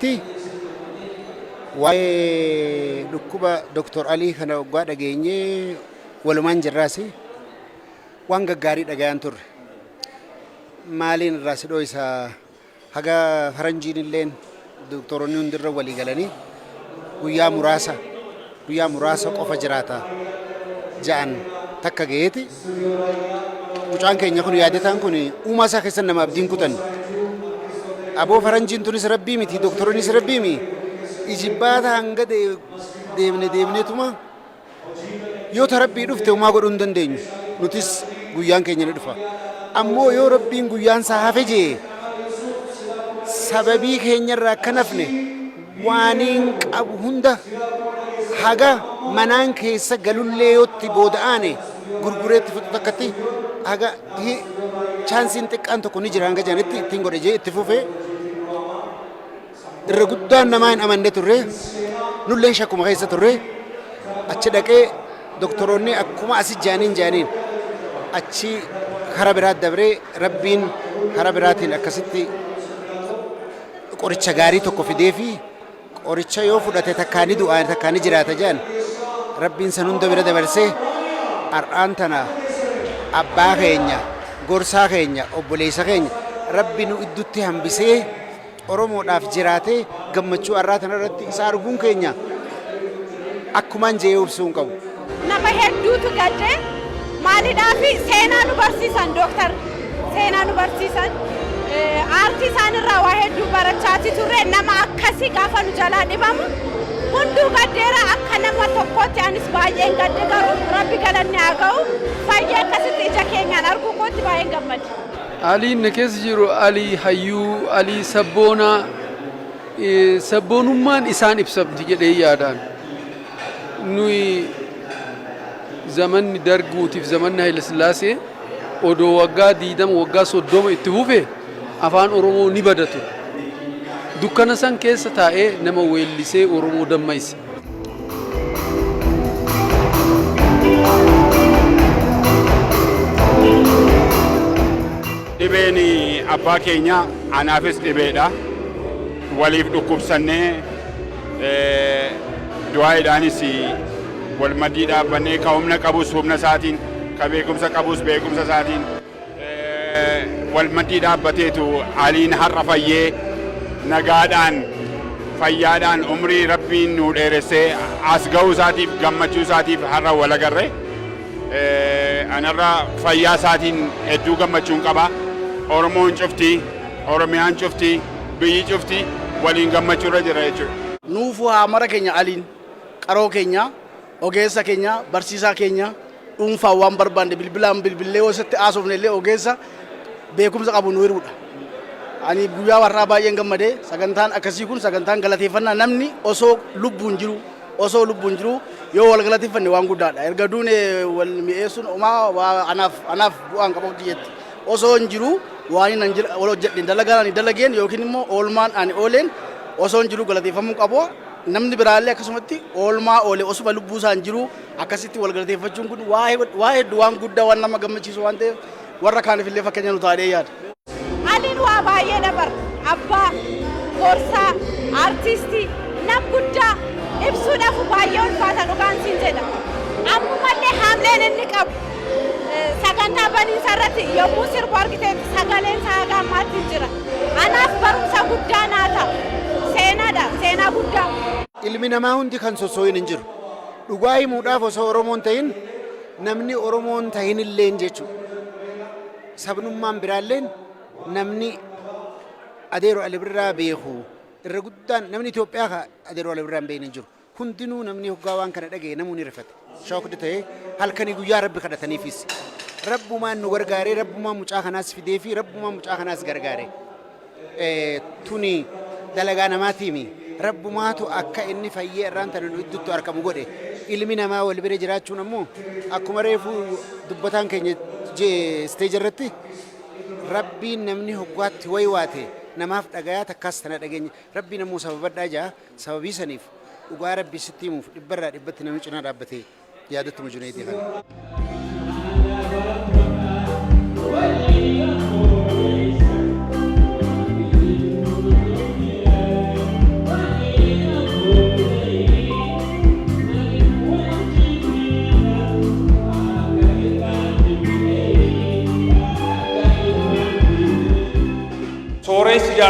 Junayidiiti. Waa'ee dhukkuba Dr. Alii kana waggaa dhageenyee walumaan jirraasi waan gaggaarii dhagayaan turre. Maaliin irraa si dhoysa haga faranjiin illeen doktoroonni hundirra walii galanii guyyaa muraasa guyyaa muraasa qofa jiraata ja'an takka gaheeti. Mucaan keenya kun yaadataan kun uumaa isaa keessa nama abdiin kutan. Aboo faranjiin tunis rabbii miti doktoroonnis rabbii miti. Ijibbaata hanga deemne deemneetuma yoo ta rabbii dhufte homaa godhuu hin dandeenyu. Nutis guyyaan keenya ni dhufa. Ammoo yoo rabbiin guyyaan isaa hafe jee sababii keenyarraa akka nafne waaniin qabu hunda haga manaan keessa galullee yootti booda'aane gurgureetti fixu takkatti haga chaansiin xiqqaan tokko ni jira hanga jedhanitti ittiin godhe jee itti fufee irra guddaan namaa hin amanne turre nulleen shakkuma keessa turre achi dhaqee doktoroonni akkuma asi jaaniin jaaniin achi kara biraa dabree rabbiin kara biraatiin akkasitti qoricha gaarii tokko fidee fi qoricha yoo fudhate takkaa ni du'aa takkaa ni jiraata jedhan rabbiin san hunda bira dabarsee har'aan tana abbaa keenya gorsaa keenya obboleessa keenya rabbi nu iddutti hambisee Oromoodhaaf jiraatee gammachuu har'aa tana irratti isa arguun keenya akkumaan je'ee obsuu hin qabu. Nama hedduutu gadde maalidhaafi seenaa nu barsiisan dooktar seenaa nu barsiisan aartii isaanirraa waa hedduu barachaati turre nama akkasii gaafa nu jalaa dhibamu hunduu gaddeera akka nama tokkootti anis baay'een gadde garuu rabbi galanni haa ga'u fayyee akkasitti ija keenyaan arguu kootti baay'een gammade. Aliin na keessa jiru Alii hayyuu, Alii sabboonaa, sabboonummaan isaan ibsamti jedhee yaadaan. Nuyi zamanni darguutiif zamanni Hayilasillaasee odoo waggaa 20 waggaa 30 itti fufe afaan Oromoo ni bada ture. Dukkana san keessa taa'ee nama weellisee Oromoo dammayse. Dhibeen abbaa keenya anaafis dhibeedha. Waliif dhukkubsannee du'aayiidhaanis wal maddii dhaabbannee ka humna qabus humna isaatiin ka beekumsa qabus beekumsa isaatiin wal maddii dhaabbateetu Aliin har'a fayyee nagaadhaan fayyaadhaan umrii rabbiin nuu dheeressee as ga'uu isaatiif gammachuu isaatiif har'a wal agarre. Anarra fayyaa isaatiin hedduu gammachuun qaba. Oromoon cufti, Oromiyaan cufti, biyyi cufti waliin gammachuurra jira jechuudha. Nuufuu haa mara keenya Aliin qaroo keenya, ogeessa keenya, barsiisaa keenya dhuunfaan waan barbaanne bilbilaan bilbillee yoo isatti haasofne illee ogeessa beekumsa qabu nu hiruudha. Ani guyyaa warraa baay'een gammadee sagantaan akkasii kun sagantaan galateeffannaa namni osoo lubbuun jiru osoo lubbuun jiru yoo wal galateeffanne waan guddaadha. Erga duune wal mi'eessuun homaa waa anaaf anaaf bu'aan qabu jetti. Osoo hin jiru waan ani wal hojjedhe dalagaan ani dalageen yookiin immoo oolmaan ani ooleen osoo hin jiru galateeffamuu qabu. Namni biraallee akkasumatti oolmaa oole osuma lubbuu isaan jiru akkasitti wal galateeffachuun kun waa hedduu waan guddaa waan nama gammachiisu waan ta'eef warra kaaniif illee fakkeenya nu taa'ee yaada. Aliin waa baay'ee dabar abbaa, gorsaa, artistii, nam guddaa ibsuudhaaf baay'ee ulfaata dhugaan siin jedha. Ammumallee haamleen inni qabu sagantaa baniinsa irratti yommuu sirbu argiteetti sagaleen isaa haga ammaatti hin jira. Anaaf barumsa guddaa naa ta'a. Seenaadha, seenaa guddaa. Ilmi namaa hundi kan sossoo'in hin jiru. Dhugaa himuudhaaf osoo Oromoon ta'in namni Oromoon ta'in illeen jechuudha. Sabnummaan biraalleen namni Adeero Ali Birraa beeku irra guddaan namni Itoophiyaa ka Adeero Ali Birraa hin beekne hin jiru. Hundinuu namni hoggaa waan kana dhagaye namuu ni rifate. Shocked ta'ee halkanii guyyaa rabbi kadhataniifis. Rabbumaan nu gargaaree rabbumaan mucaa kanaas fidee fi rabbumaan mucaa kanaas gargaare. Tuni dalagaa namaatiimi. Rabbumaatu akka inni fayyee irraan tana nu idduttu argamu godhe. Ilmi namaa wal bira jiraachuun ammoo akkuma reefuu dubbataan keenya stage irratti rabbiin namni hoggaatti waywaate namaaf dhagayaa takkaas tana dhageenya. Rabbiin ammoo sababadhaa jaa sababii saniif dhugaa rabbi sitti himuuf dhibbarraa dhibbatti namni cinaa dhaabbatee yaadattuma Junaydii kana.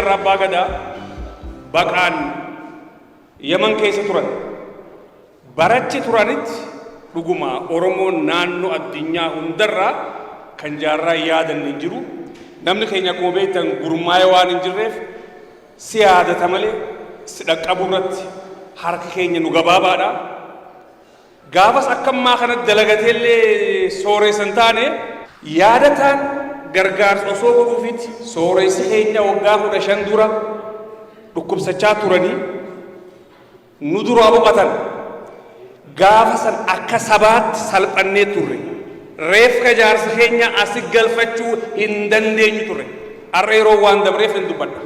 Jaarraa Abbaa Gadaa baqaan Yaman keessa turan. Barachi turanitti dhuguma Oromoon naannoo addunyaa hundarraa kan Jaarraa yaadanne hin jiru. Namni keenya akkuma beektan gurmaa'ee waan hin jirreef si yaadata malee si dhaqqabuu irratti harki keenya nu gabaabaadha. Gaafas akka ammaa kanatti dalagateellee sooreessa hin taane. Yaadataan gargaarsa osoo godhuufiiti sooreessi keenya waggaa 15 dura dhukkubsachaa turanii nu duraa boqatan. Gaafa san akka sabaatti salphannee turre. Reefka jaarsa keenya asi galfachuu hin dandeenyu turre. Har'a yeroo waan dabreef hin dubbadha.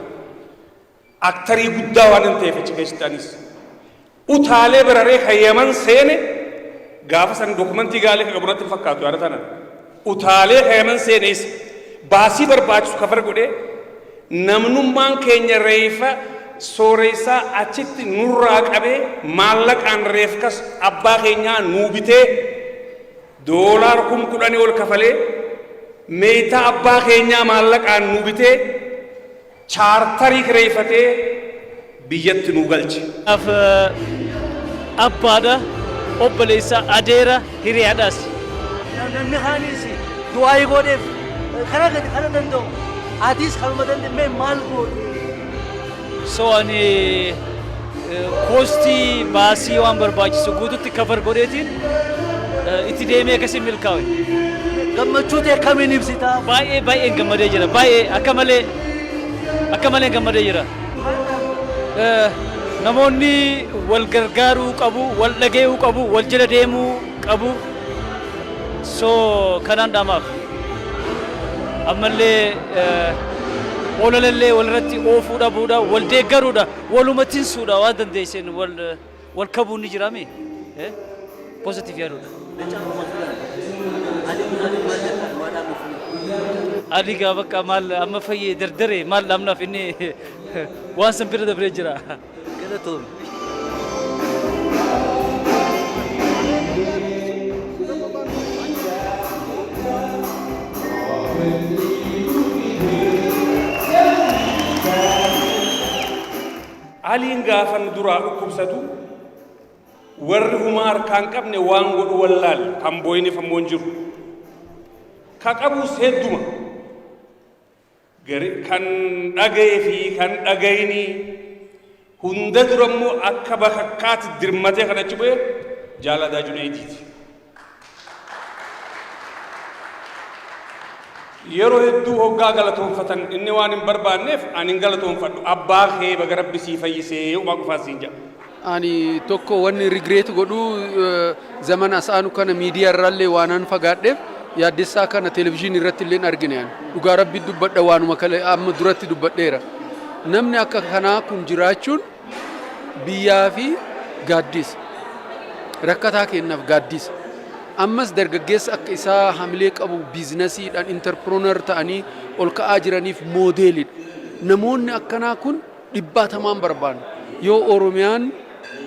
Aktarii guddaa waan hin ta'eef achi keessatti anis. Utaalee bararee kan Yaman seene gaafa san dokumentii gaalee kan qabu natti hin fakkaatu yaada tanan. Utaalee kan Yaman seene isa baasii barbaachisu kafar godhee namnummaan keenya reefa sooressaa achitti nurraa qabee maallaqaan reefkas abbaa keenyaa nuu bitee doolaar 10,000 ol kafalee meeytaa abbaa keenyaa maallaqaan nuu bitee chaartarii kireeffatee biyyatti nuu galche. Kanaaf abbaadha, obboleessa, adeera, hiriyaadhaas. Namni kaanis du'aayii godheef karaa gadi kana danda'u atis kanuma danda'e mee maal goote? So ani koostii baasii waan barbaachisu guututti cover godheetiin itti deemee akkasiin milkaa'e. Gammachuu ta'e kamiin ibsita? Baay'ee baay'een gammadee jira. Baay'ee akka malee gammadee jira. Namoonni wal gargaaruu qabu, wal dhaga'uu qabu, wal jala deemuu qabu. So kanaan dhaamaaf. Ammallee ololallee walirratti oofuu dhabuudha, wal deeggaruudha, waluma tinsuudha waan dandeesseen wal wal kabuun ni jiraami. Positive yaaduudha. Ali gaa bakka maal amma fayyee dardare maal dhaamnaaf, inni waan san bira dabree jira. Galatoom. Aliin gaafa nu duraa dhukkubsatu warri humaa harkaa hin qabne waan godhu wallaale, kan booyiniif ammoo hin jiru. Ka qabus hedduma. Kan dhaga'ee fi kan dhagayinii hunda dura immoo akka bakakkaatti dirmatee kan achi bu'e Jaaladaa Junayidiiti. Yeroo hedduu hoggaa galatoonfatan inni waan hin barbaanneef ani hin galatoonfadhu, abbaa kee baga Rabbi sii fayyisee uumaa qofaan siin jedha. Ani tokko wanni regret godhu zamana asaanu kana miidiyaa irraallee waanan fagaadheef yaaddessaa kana televezyiinii irratti illee argine ani. Dhugaa Rabbi dubbadha, waanuma kale amma duratti dubbadheera. Namni akka kanaa kun jiraachuun biyyaa fi gaaddisa. Rakkataa kennaaf gaaddisa. Ammas dargaggeessa akka isaa hamilee qabu biizinasiidhaan entrepreneur ta'anii ol ka'aa jiraniif moodeelidha. Namoonni akkanaa kun dhibbaatamaan barbaanna. Yoo Oromiyaan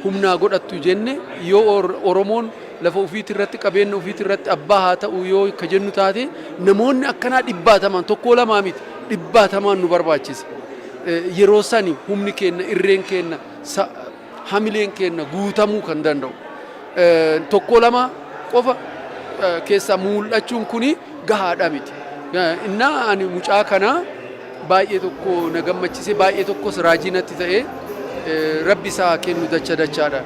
humnaa godhattu jenne, yoo Oromoon lafa ofiitii irratti, qabeenya ofiitii irratti abbaa haa ta'u yoo ka jennu taate, namoonni akkanaa dhibbaatamaan, tokkoo lamaa miti, dhibbaatamaan nu barbaachisa. Yeroo sani humni keenya, irreen keenya, hamileen keenya guutamuu kan danda'u. Tokkoo lama qofa keessaa mul'achuun kuni gahaadha miti. Innaa ani mucaa kanaa baay'ee tokko na gammachise, baay'ee tokkos raajii natti ta'e, Rabbi isaa kennu dacha dachaadhaan.